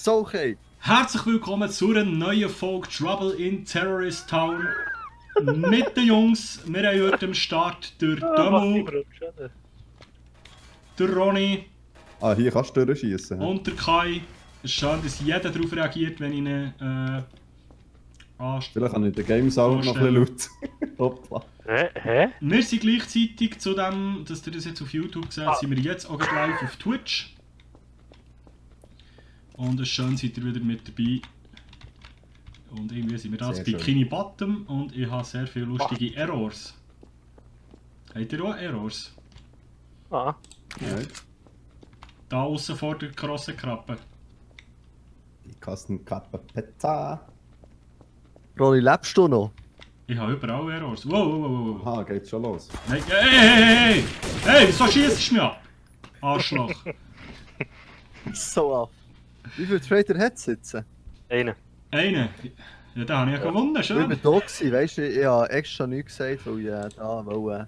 so okay. Herzlich willkommen zu einer neuen Folge Trouble in Terrorist Town. Mit den Jungs. Wir haben heute am Start der Dömu, der Ronny Hier kannst du durchschießen. und der Kai. Es ist schön, dass jeder darauf reagiert, wenn ich ihn Vielleicht kann ich den Game Sound noch ein bisschen laut. Hoppla. Hä? Wir sind gleichzeitig zu dem, dass ihr das jetzt auf YouTube seht, sind wir jetzt auch live auf Twitch. Und es ist schön, seid ihr wieder mit dabei. Und irgendwie sind wir da Sehr bei schön. Bikini Bottom und ich habe sehr viele lustige Errors. Habt ihr auch Errors? Ah, Ja. Da außen vor der Krossenkrappe. Die Kassenkappe Pizza. Ronny, lebst du noch? Ich habe überall Errors. Wow, wow, wow, wow. Aha, geht schon los. Nein, hey! Hey, wieso schießt du mich ab? Arschloch. So ab. Wie viele Trader hat es jetzt? eine. Einen. Ja, den habe ich ja gewonnen, Ich war schön. da gewesen, weißt du, ich habe extra nichts gesagt, weil ich da wollte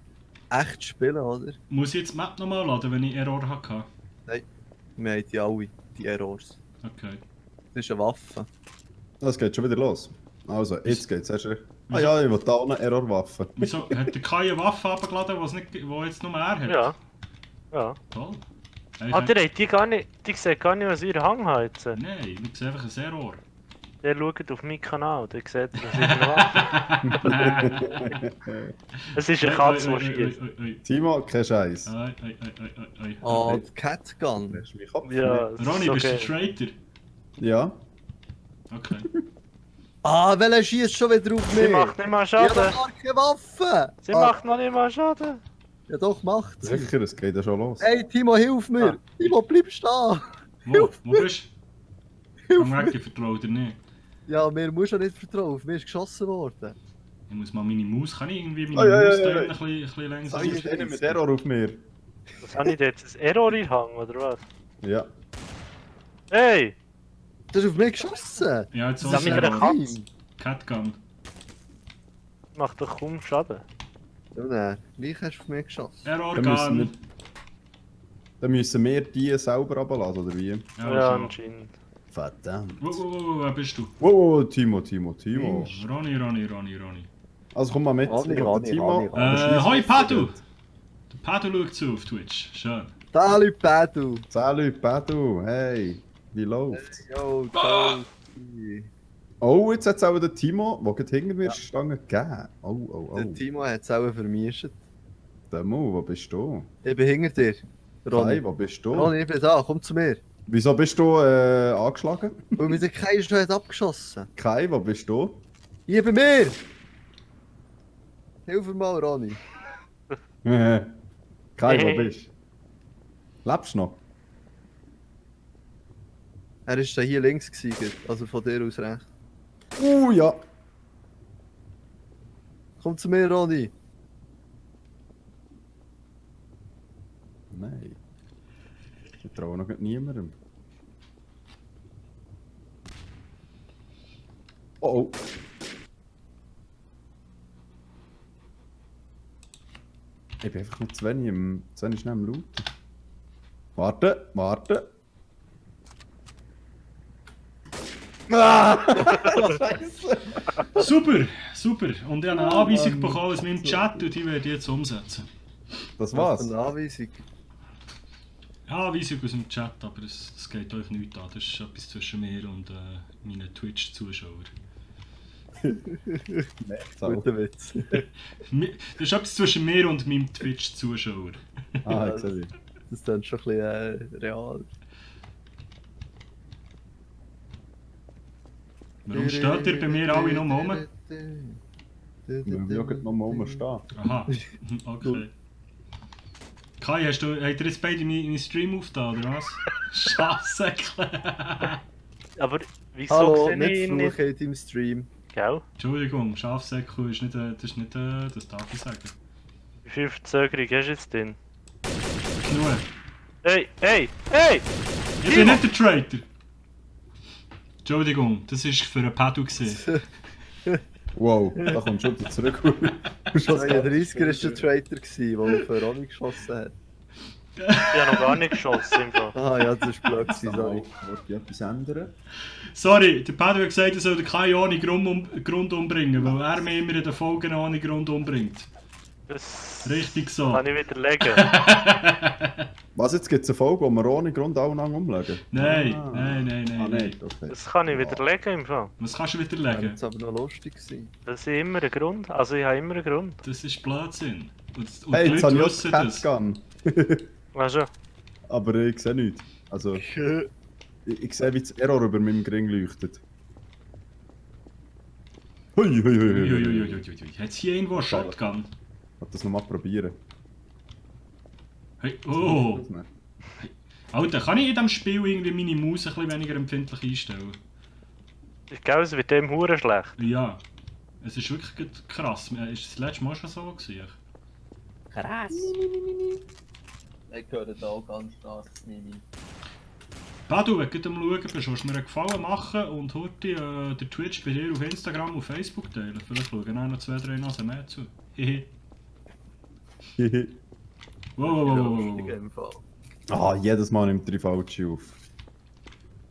echt spielen, oder? Muss ich jetzt die Map nochmal laden, wenn ich Error hatte? Wir haben die alle, die Errors. Okay. Das ist eine Waffe. Das geht schon wieder los. Also, jetzt geht's. Hast du... Ah Wieso? ja, ich will da auch eine Errorwaffe. Wieso hat der Kai eine Waffe abgeladen, die jetzt nur er hat? Ja. Ja. Toll. Hey, Ah, der hat die gar nicht, die sieht gar nicht, was ihr Hang hat. Nein, wir sehen einfach ein Error. Der schaut auf meinen Kanal, der sieht, was ich mache. Es ist eine Katze, die schießt. Timo, kein Scheiß. Ah, die Catgun. Hast du meinen Kopf Ja, nicht? das Ronny, ist bist du okay. Traitor? Ja. Okay. Ah, welcher schießt schon wieder auf mich? Sie macht nicht mal Ich habe Schaden. gar keine Waffe! Sie macht noch nicht mal Schaden. Ja doch, macht sie. Sicher, es geht ja schon los. Hey Timo, hilf mir! Ah. Timo, bleib stehen! Wo bist du? Hilf Komm weg, mir! ich vertraue dir nicht. Ja, mir muss ja nicht vertrauen, auf mir ist geschossen worden. Ich muss mal meine Maus, kann ich irgendwie meine Oh, ja, Maus ja, ja. ein bisschen länger Da ist einer mit Error auf mir. Was habe ich jetzt? Ein Error in Hang, oder was? Ja. Hey! Du hast auf mich geschossen! Ja, jetzt so Das ein mit einer Error. Katze. Catgun. Macht doch kaum Schaden. Ja, nein, gleich hast du auf mich geschossen. Error Dann Gun. müssen wir die selber runterlassen, oder wie? Ja, Ja, schon. anscheinend. Verdammt. Wo bist du? Wow, Timo. Ronny. Also komm mal mit. Ronny, Ich will Ronny, den Timo. Ronny, beschließen, Hoi was Padu! geht. Der Padu schaut zu auf Twitch. Schön. Salut, Pedro! 10 Leute, Padu. Hey, wie läuft's? Yo, Ah. ciao! Oh, jetzt hat es auch der Timo, der gerade hinter mir gestanden, gegeben. Oh. Der Timo hat es auch vermischt. Demo, wo bist du? Ich bin hinter dir. Kai, Ronny. wo bist du? Ronny, ich bin da, komm zu mir. Wieso bist du angeschlagen? Weil mir der Kai schon hat abgeschossen. Kai, wo bist du? Hier bei mir! Hilf mir mal, Ronny. Kai, wo bist du? Lebst du noch? Er war da hier links gewesen, also von dir aus rechts. Ja. Komm zu mir, Ronny. Nein. Ich traue noch niemandem. Oh. Ich bin einfach noch zu wenig schnell im Looten. Warte. Scheiße! Super. Und ich habe eine Anweisung bekommen aus meinem Chat und die werde ich jetzt umsetzen. Das Was war's. für eine Anweisung. Ja, Anweisung aus dem Chat, aber es geht euch nichts an. Das ist etwas zwischen mir und meinen Twitch-Zuschauern. So. Guter Witz. Das ist etwas zwischen mir und meinem Twitch-Zuschauer. Ah, ich sehe. Das ist dann schon ein bisschen real. Warum steht ihr bei mir alle noch rum? Wir schauen noch mal rumstehen. Aha, okay. Kai, habt ihr jetzt beide meinen Stream aufgetan, oder was? Schassäckle! Aber wieso Hallo, sehe ich nicht ihn nicht? fluchen in deinem Stream. Gell? Entschuldigung, Schafsäckle ist nicht, das darf ich sagen. Wie viel Verzögerung hast du jetzt denn? Genug. Hey! Ich bin nicht der Traitor! Entschuldigung, das war für einen Padu gewesen. Wow, da kommst du wieder zurück. Der 30er war der Traitor, der auf Ronny geschossen hat. Ich habe noch gar nicht geschossen im Fall. Ah ja, das ist blöd gewesen, sorry. Wollte ich etwas ändern? Sorry, der Pedro hat gesagt, er soll keinen ohne Grund umbringen, weil er mich immer in den Folgen ohne Grund umbringt. Das Richtig so. kann ich widerlegen. Was, jetzt gibt es eine Folge, wo wir ohne Grund aufeinander umlegen? Nein, Ah. nein. Ah, nicht, okay. Das kann ich widerlegen im Fall. Was kannst du Wäre widerlegen? jetzt aber noch lustig gewesen. Das ist immer ein Grund. Also ich habe immer einen Grund. Das ist Blödsinn. Und Hey, die jetzt habe Leute ich wissen auch das. Catgun. Weißt du? Aber ich sehe nichts. Also, ich sehe, wie das Error über meinem Gring leuchtet. Hui, hui, hui, hui, hui. Uiuiuiuiui. Hat hier irgendwo eine Shotgun? Ich will das nochmal probieren. Hey, oh! Das nicht. Alter, kann ich in diesem Spiel irgendwie meine Maus ein bisschen weniger empfindlich einstellen? Ich glaube, es wird dem Huren schlecht. Ja. Es ist wirklich krass. Ist das letzte Mal schon so gewesen? Ich höre da auch ganz stark Mimi. Badu, wenn du am Schauen bist, willst du mir einen Gefallen machen und heute den Twitch bei dir auf Instagram und Facebook teilen? Vielleicht schauen auch noch 2, 3 Nasen mehr zu. Hehe. Lustig Wow. im Fall. Ah, jedes Mal nimmt er die falsche auf.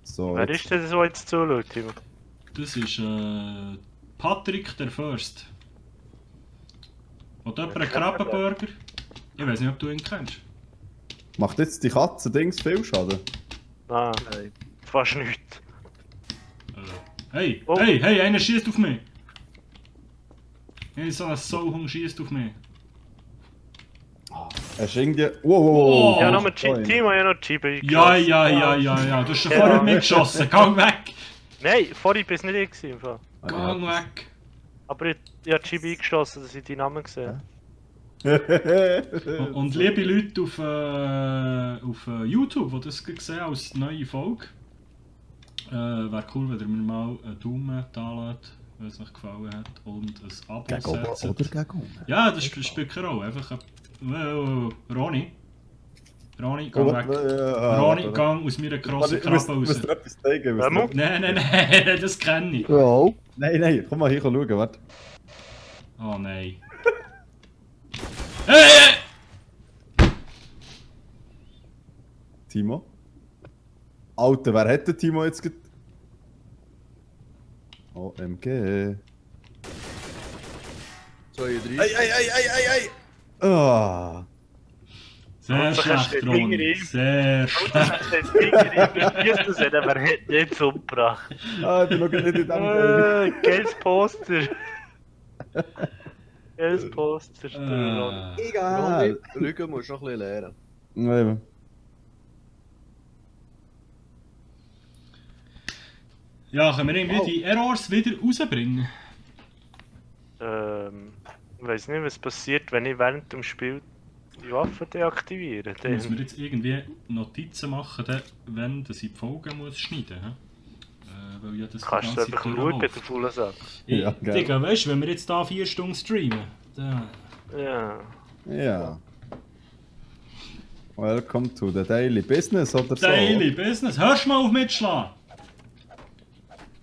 So, Wer jetzt. ist denn so jetzt zuschaut, Timo? Das ist Patrick der First. Hat jemand einen Krabbenburger? Ich weiß nicht, ob du ihn kennst. Macht jetzt die Katze Dings viel Schaden? Nein, Hey. fast nichts. Hey, Oh. hey, einer schießt auf mich! So ein Sauhung schießt auf mich. Er ist irgendwie. Wow. Oh. Ja, nochmal Sorry. Timo, ich habe noch Chibi Ja. Du hast schon vorher mitgeschossen. Gang weg! Nein, vorhin bist du nicht ich gewesen, im Fall. Gang weg! Aber ich habe Chibi geschossen, dass ich deinen Namen gesehen Und liebe Leute auf YouTube, die das gesehen haben als neue Folge, wäre cool, wenn ihr mir mal einen Daumen da lässt, wenn es euch gefallen hat, und ein Abo Gegen oben setzt. oder gegen unten? Ja, das spielt keine Rolle. Einfach Ronny, gang weg. Ronny, gang aus meiner grossen Krabbe raus. Musst du etwas zeigen? Wer muss? Nein, das kenne ich. Ja. Nein, komm mal hier schauen, warte. Oh nein. Hey! Timo? Alter, wer hat den Timo jetzt OMG. 32. Ei! Ah. Sehr Also, kannst du schlecht, den Finger Ronny. rein? Sehr schlecht. Das sehen, wer hat den jetzt umgebracht? Ah, du noch nicht in dem Game. Geiles Poster. Geiles Poster. Egal. Rügen musst du noch ein bisschen lernen. Nein. Ja, können wir irgendwie die Errors wieder rausbringen? Ich weiß nicht, was passiert, wenn ich während dem Spiel die Waffe deaktiviere. Da muss man jetzt irgendwie Notizen machen, dann, wenn ich die Folge muss schneiden muss. Weil ja das Kannst du einfach schauen, durchläuft. du fauler Sack. Ja, geil. Digga, weißt du, wenn wir jetzt da 4 Stunden streamen, dann... Ja. Ja. Welcome to the Daily Business oder so. Daily Business, hörst du mal auf mitschlagen!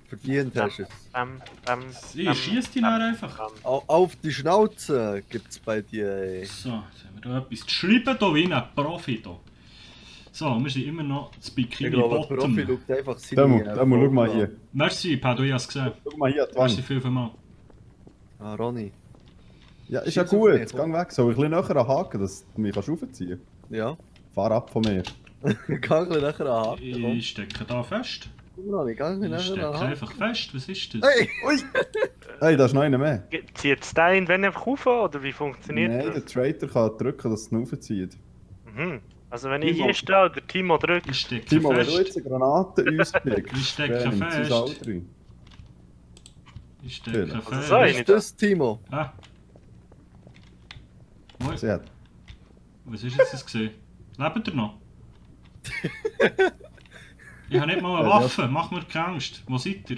Verdient hast du es. Ich schieß die dann einfach. Auf die Schnauze gibt's bei dir, ey. So, jetzt haben wir da etwas zu schreiben, da wie ein Profi. Da. So, wir sind immer noch das Ich Bikini glaube, der Profi Bottom. schaut einfach Demo, schau mal hier. Merci, Pedro, ich hab's gesehen. Schau mal hier, die Merci Wand. vielmals. Ah, Ronny. Ja, ist ja Schieß auf gut. mich, Gang weg. Soll ich ein bisschen näher anhaken, dass du mich raufziehen kannst? Ja. Fahr ab von mir. Gang ein bisschen nachher an. Ich stecke da fest. Ronny, gang ein Ich bisschen stecke nachher an. einfach fest. Was ist das? Hey! Hey, da ist noch einer mehr. Zieht es den wenn einfach rauf oder wie funktioniert Nein, das? der Traitor kann drücken, dass es ihn raufzieht. Mhm. Also wenn ich Timo. hier stehe und der Timo drückt, Ich stecke Timo, wenn du fest. jetzt eine Granate in uns kriegst, Ich stecke dann fest. sind es alle drei. Ich stecke Also fest. so Was eine ist das, Timo? Ah. Wo- Sie hat. Was ist jetzt das gesehen? Lebt ihr noch? Ich habe nicht mal eine Ja, Waffe, mach mir keine Angst. Wo seid ihr?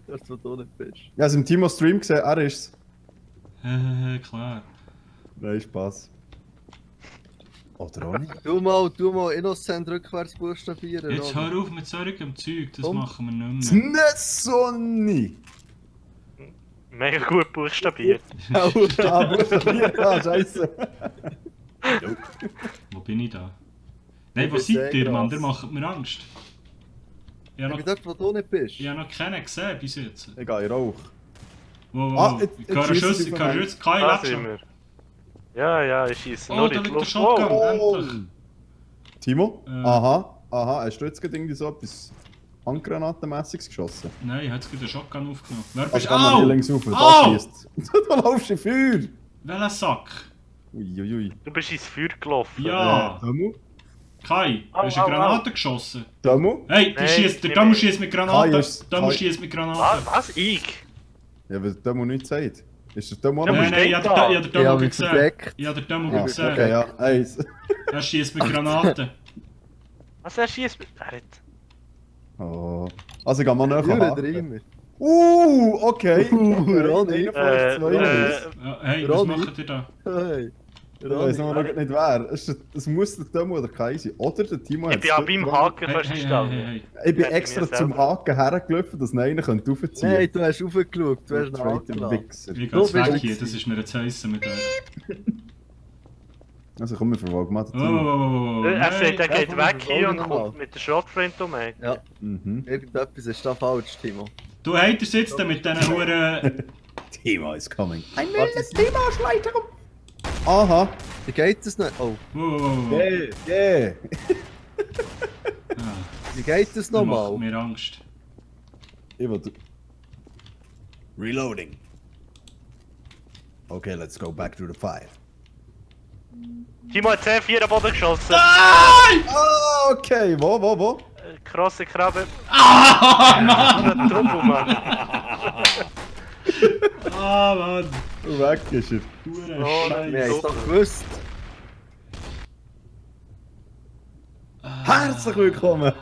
Das, was du nicht bist. Ja, also im Timo Stream gesehen, er ist's. Klar. Nein, Spaß. Oder Ronny? Du mal Innocent rückwärts buchstabieren, Jetzt Ronny. hör auf mit solchem Zeug, das Komm. machen wir nicht mehr. Snessoni! mega gut buchstabiert. Ah, buchstabiert, ah, scheiße. Wo bin ich da? Nein, Ich wo bin seid ihr, sehr Mann? krass. Ihr macht mir Angst. Ich habe Ich bin noch, dort, wo du nicht bist. ich habe noch keinen gesehen bis jetzt. Ich gehe in Rauch. Wo, Ah, wo? jetzt Ich höre schiessen Schuss, sie ich von höre einem. Schuss. Kai, Da lebt sind schon. wir. Ja, ich schieße Oh, nur da in die liegt der Luft. Shotgun. Wow. Endlich. Timo? Äh. Aha, hast du jetzt gerade irgendwie so etwas Handgranatenmässiges geschossen? Nein, ich habe jetzt gerade den Shotgun aufgenommen. Wer Also bist kann man hier du? links rauf, da Au! schießt. Du laufst in Feuer! Welcher Sack? Uiuiui. Du bist ins Feuer gelaufen. Ja! Tamu? Kai, Au, hast du eine au, Granate geschossen? Tamu? Hey, die Nein, schießt, der nicht Damu mehr. schießt mit Kai Granaten. ist- Damu Kai- schießt mit Granaten. Was? Ich? Ja, weil Tamu nichts sagt. Ist der Tamu auch Ja, noch Nein, musst nein, ich nicht habe da. den Ich Damu habe mich gesehen. verdeckt. Ich habe den Damu Ah, gesehen. okay, ja. Eins. Er schießt mit Granaten. Was er schießt? Oh. Also ich gehe mal nachher Jure haken. Dreimer. Okay. Ronny. 51, 2. Ja, hey, was Ronny. macht ihr da? Hey. Ich weiß noch Ronny. nicht wer. Es muss der Tamu oder Kai sein. Oder der Timo Ich hat's bin an dort meinem gemacht. Haken Hey, hey, hey, festgestanden. hey, hey. Ich bin Hätte extra mir zum selber- Haken hergelaufen, dass einer könnte raufziehen Nein, du hast raufgeschaut, du hast ihn Traitor angelassen. Wichser. Ich gehe Du jetzt weg bist- hier, das ist mir jetzt heissen mit euch. Also komm, wir verfolgen mal den Oh, Timo. oh, oh, Er sagt, er Ja, geht komm, weg wir hier und verfolgen kommt mit der Schrotflinte um mich. Ja, Mhm. irgendetwas ist da falsch, Timo. Du haters jetzt mit diesen Huren. Timo is coming. Ein wildes Timo schleit herum. Aha. Wie geht es nicht? Oh, Yeah. Ah, wie geht es das nochmal? macht mir Angst. Ich will... Reloading. Okay, let's go back to the fire. Timo hat C4 am Boden geschossen. Ah, okay. Wo? Krasse Krabbe. Ah, Mann! Ein Truppel, Mann. Ah, Mann! Weg ist er. Hure Oh, Wir haben es Scheiße. doch gewusst. Herzlich willkommen.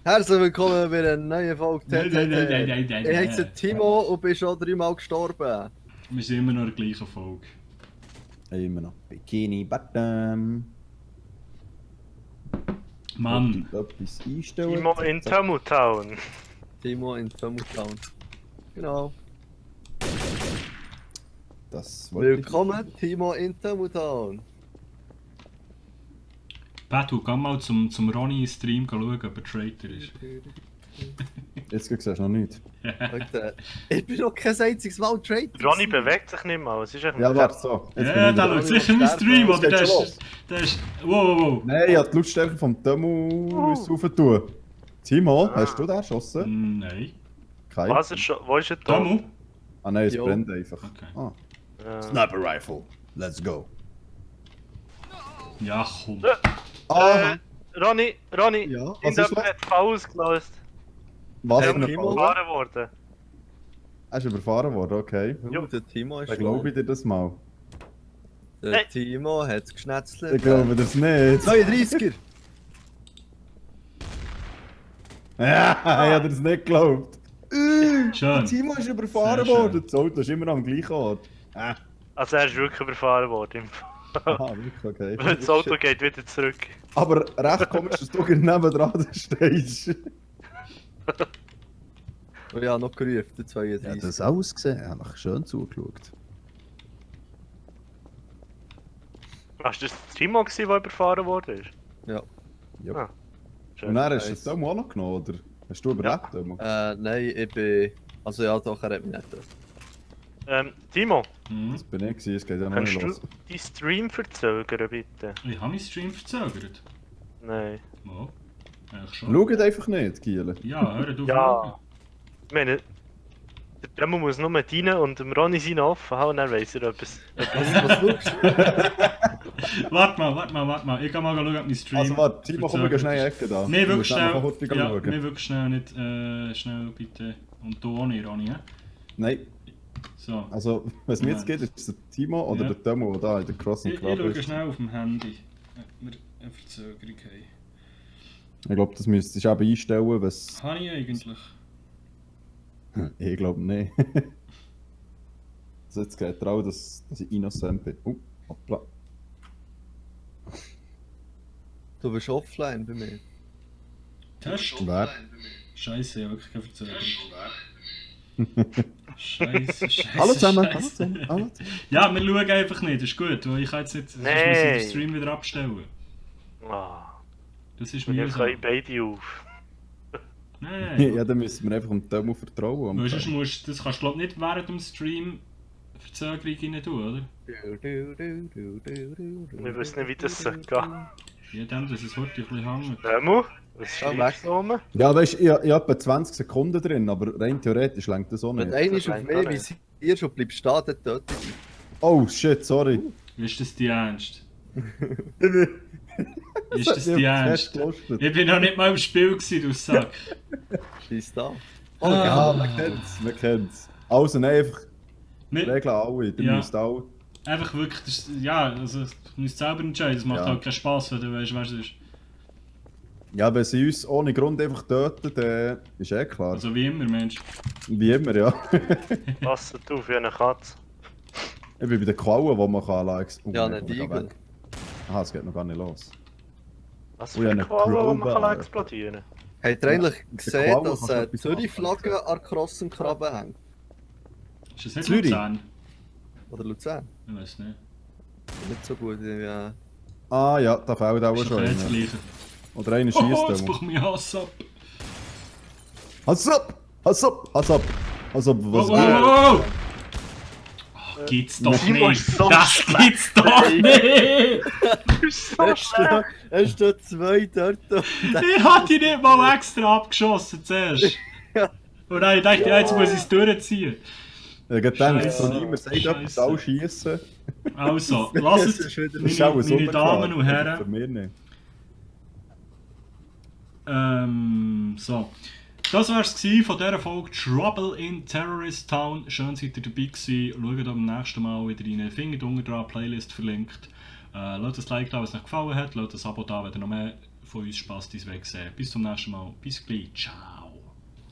Herzlich willkommen bei einer neuen Folge Nein, nein, nein, nein, nein, nein, Ich heiße nein. Timo und bin schon 3-mal gestorben. Wir sind immer noch in der gleichen Folge. Immer noch. Bikini Bottom. Mann! Etwas einstellen. Timo in Tamu Town. Timo in Town. Genau. Das wollte ich. Willkommen, Timo in Town. Patu, geh mal zum Ronny Stream schauen, ob er Traitor ist. Jetzt siehst du noch nichts. Alter, ich bin noch kein einziges Mal Traitor. Ronny bewegt sich nicht mal. Es ist echt Ja, warte, so. Jetzt Ja, bin da ich schaut wieder. sicher mein Stream, Es oder? geht Der schon ist. Der ist. Wow. Nein, ich habe die Lautstärke vom Timo rauf tun. Timo, hast du den geschossen? Nein. Kein. Was ist schon? Wo ist er da? Tamu? Ah nein, es Jo. brennt einfach. Okay. Ah. Ja. Sniper Rifle. Let's go. Ja, komm. Ah, Ronny, Ja, was in ist der los? hat V ausgelöst. Was Er für ist ein Timo? Fall? überfahren worden. Er ist überfahren worden, okay. Oh, der Timo ist Dann glaube ich dir das mal. Der Hey. Timo hat es Ich geschnetzelt. glaube das nicht. 32er! Ja, ich habe das nicht geglaubt. Schön. Timo ist überfahren Sehr schön. worden. Das Auto ist immer noch am gleichen Ort. Also er ist wirklich überfahren worden. Aha, wirklich, okay. Das Auto geht wieder zurück. Aber recht komisch, dass du genau nebendran stehst. Oh ja, noch gerufen, der 32. ausgesehen. Er hat schön zugeschaut. Hast du das Timo gewesen, der überfahren worden ist? Ja. Ja. Ah, schön. Und dann hast du Nice. das Timo auch noch genommen, oder? Hast du überlebt, Timo? Nein, ich bin... Also ja, doch, er hat mich nicht getroffen. Timo, Mhm. Das bin ich gewesen, es geht ja noch kannst nicht du los. deinen Stream verzögern, bitte? Ich habe meinen Stream verzögert. Nein. Wo? Eigentlich schon. Schaut einfach nicht, Giele. Ja, hör auf. Ja. Ich meine, der Timo muss nur rein und dem Ronny sein offen haben und dann weiss er etwas. Was schaust du? Warte mal. Ich kann mal schauen, ob mein Stream. Also warte, Timo, komm, wir gehen schnell in die Ecke da. Mir Du wirklich musst einfach schnell. kurz Ja, schauen. mir wirklich schnell nicht. Schnell bitte. Und du ohne, Ronny, ja? Nein, So. also, was mir jetzt geht, ist es der Timo oder Ja. der Timo, der da in der Cross Ich und Krabbe schaue ist. schnell auf dem Handy. Ob wir eine Verzögerung haben. Ich glaube, das müsstest du eben einstellen, was... Habe ich eigentlich? Ich glaube nicht. Also jetzt geht drauf, dass ich innocent bin. Hoppla. Du bist offline bei mir. Test? Wer? Scheiße, ich habe wirklich keine Verzögerung. Scheiße, scheiße. Hallo zusammen, hallo Scheiße. zusammen, hallo zusammen. Ja, wir schauen einfach nicht, das ist gut, weil ich kann jetzt nicht, sonst muss ich Nein. den Stream wieder abstellen. Ah, Das ist wir mühsam. können beide auf. Nein, Ja, dann müssen wir einfach dem Demo vertrauen. weil sonst musst, das kannst du glaub nicht während dem Stream Verzögerung rein tun, oder? Wir wissen nicht, wie das soll gehen. Je nachdem, dass es heute ein bisschen hängt. Remo, was Ja, schreibst du da oben? Ja, weißt du, ich habe etwa 20 Sekunden drin, aber rein theoretisch lenkt das auch Wenn nicht. einer Das auf reicht mich auch nicht. visiert schon bleibt stehen, dann tötet ihn. Oh shit, sorry. Ist das die Ernst? Das Ist hat das mich die fest Ernst? gelustet. Ich bin noch nicht mal im Spiel gewesen, du Sack. Scheiß da. Oh, Ah. ja, man kennt's, man kennt's. Also, nein, einfach Wir, Regeln alle. Ihr Ja. müsst alle. einfach wirklich, das, ja, also du musst selber entscheiden, das macht Ja. halt keinen Spass, wenn du weißt, wer es ist. Ja, wenn sie uns ohne Grund einfach töten, dann ist eh klar. Also wie immer, Mensch. Wie immer, ja. Passt auf wie eine Katze. Ich bin bei den Quallen, die man kann lassen. Oh, Ja, nein, nicht komm, ich geh Igel. weg. Aha, es geht noch gar nicht los. Was Oh, für ja, eine eine Qualle, die man Crowbar. kann explodieren kann. Habt ihr eigentlich gesehen, Quallen dass kannst du etwas Zürich-Flagge an Krossenkrabben hängt? Ist das nicht Zürich? Luzern? Oder Luzern? Ich weiß nicht. Nicht so gut. Ja. Ah ja, da fällt auch Ist doch schon nicht das einer. Gleiche. Oder einer Oh, schießt jetzt den. braucht mich Hass ab. Hass ab! Hass ab! Hass ab! Hass ab! Oh, Was oh, geht? oh, oh. Ach, gibt's doch Simon nicht. ist so Das schlecht. gibt's doch nicht. Du bist so schlecht. Es stehen zwei dort. Ich hab die nicht mal extra abgeschossen zuerst. Ja. Und dann dachte ich, ja, jetzt muss ich es durchziehen. Ich hab gedacht, Scheisse. so niemand sagt etwas, Scheisse. alle schießen. Also, lasst Das es, ist wieder- Das ist auch meine so Damen und Für Herren, mich nicht. so. Das war's gewesen von dieser Folge Trouble in Terrorist Town. Schön, seid ihr dabei gewesen. Schaut beim nächsten Mal wieder rein. Findet unten dran, Playlist verlinkt. Lasst ein Like da, wenn es euch gefallen hat. Lasst ein Abo da, wenn ihr noch mehr von uns Spaß ins Weg seht. Bis zum nächsten Mal. Bis gleich. Ciao.